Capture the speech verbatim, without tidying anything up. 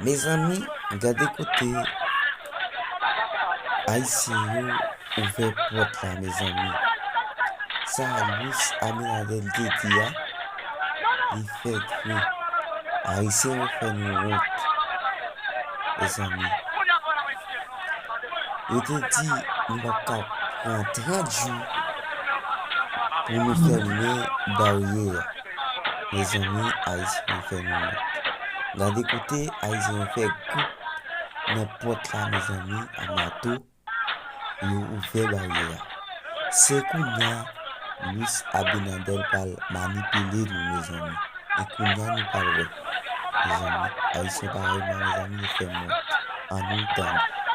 Mezanmi, gade kote Ayisyen yo ouvè pòt la, mezanmi. Sa Luis Abinader te di a, li fèk vre. Ayisyen yo fè nou wont, mezanmi. Yo te di nou p ap ka pran trant jou pou nou fèmen baryè a. Mezanmi, Ayisyen yo fè nou wont. Gade kote Ayisyen yo fè gwoup nan pòt la, mezanmi, a mato, yo ouvè baryè a. Se kounye a Luis Abinader pral manipile nou, mezanmi. E kounye a nou pral wè, mezanmi. Ayisyen parèy mwen, mezanmi, yo fè m wont. Ann nou tann.